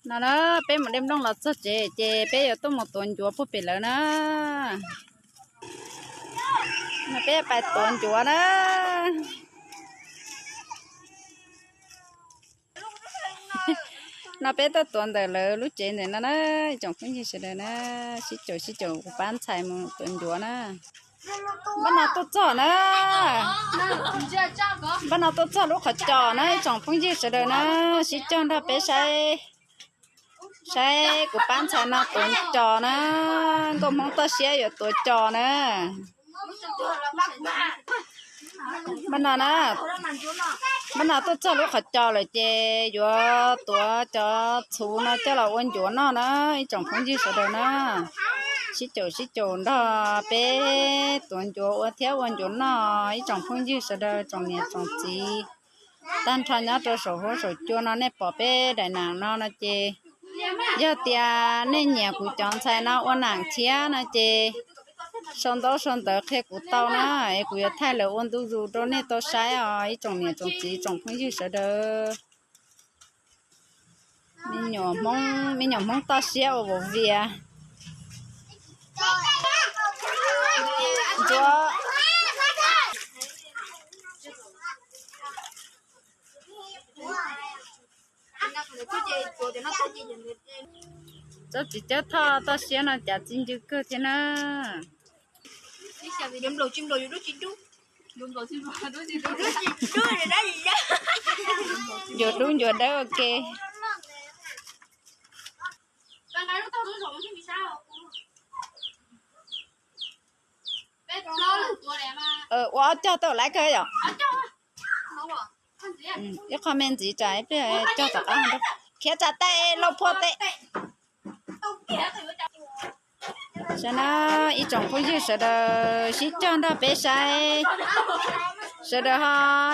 No na, peb mus de nplooj los txog tsev ces peb yuav tuaj mus tuav ncuav puag pem lawv na. No peb pais tuav ncuav na. No peb tuaj tuav ntawm lawv lub tsev ntawm no na, ib tsoom phooj ywg sawv daws na, sib caum sib caum kuv pab ntxhais mus tuav ncuav na. Npaj no tuaj txog na, npaj no tuaj txog lub qhov cos na, ib tsoom phooj ywg sawv daws na, sib cog nrog peb saib, saib kuv pab ntxhais no tuav cos na, nkauj Hmoob toj siab yuav tuav cos na. Npaj no na, npaj no tuaj txog lub qhov cos lawm ces yuav tuav cov txhuv no coj los ua ncuav noj na, ib tsoom phooj ywg sawv daws na, sib caum sib caum nrog peb tuav ncuav ua thiab ua ncuav noj, ib tsoom phooj ywg sawv daws tsoom niam tsoom txiv. Tag nrho nyob rau saum huab saum cua no nej pom peb daim nam no no ces, yog tias nej nyiam kuv cov ntxhais no ua nam thiab no ces sau ntaub sau ntawv qhia kuv tau na, es kuv yuav thaij lawv ua ntu zus rau nej tau saib os, ib tsoom niam tsoom txiv tsoom phooj ywg sawv daws. Me nyuam Hmoob, me nyuam Hmoob toj siab ua vauv vias. Ncuav. Tsob txiv cab thoj toj siab no cas txi ncw kawg thiab na. Ncuav dub ncuav dawb ua ke. Ua ob cog tau laiv kawg yom. Ib qho me ntxiv tsam ib pliag cog tom qab. Khiav tsam tais lauj phua tes. Saib na, ib tsoom phooj ywg sawv daws sib cog nrog peb saib, sawv daws ho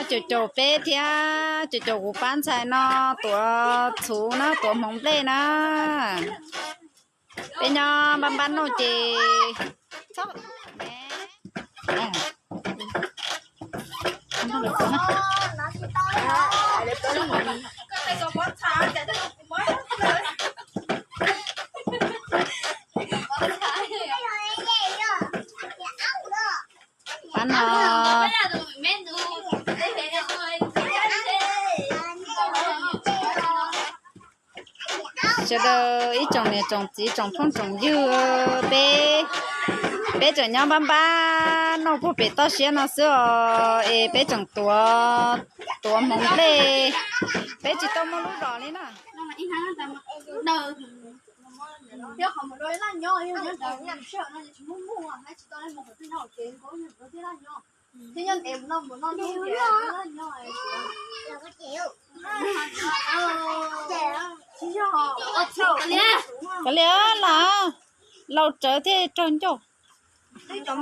caum caum peb thiab caum caum kuv pab ntxhais no tuav txhuv na, tuav hmoov nplej na. Peb nyob npab npab noj ces Pab no, sawv daws ib tsoom niam tsoom txiv tsoom phooj tsoom ywg, peb, peb tseem nyob npab npab noj puag pem toj siab no xwb os, es peb tseem tuav, tuav hmoov nplej, peb tsis tau muaj lub zos li na. Kav liam, los, laus tsawv thiaj raug ncauj. Npaj no,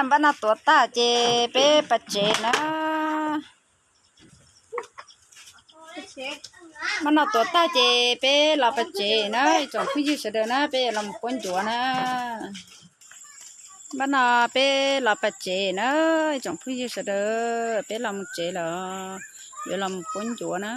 npaj no tuav tag ces peb pas tsev na. Npaj no tuav tag ces peb los pas tsev na, ib tsoom phooj ywg sawv daws na, peb yuav los mus puab ncuav na. Npaj no peb los pas tsev na, ib tsoom phooj ywg sawv daws, peb los mus tsev lawm, yuav los mus puab ncuav na.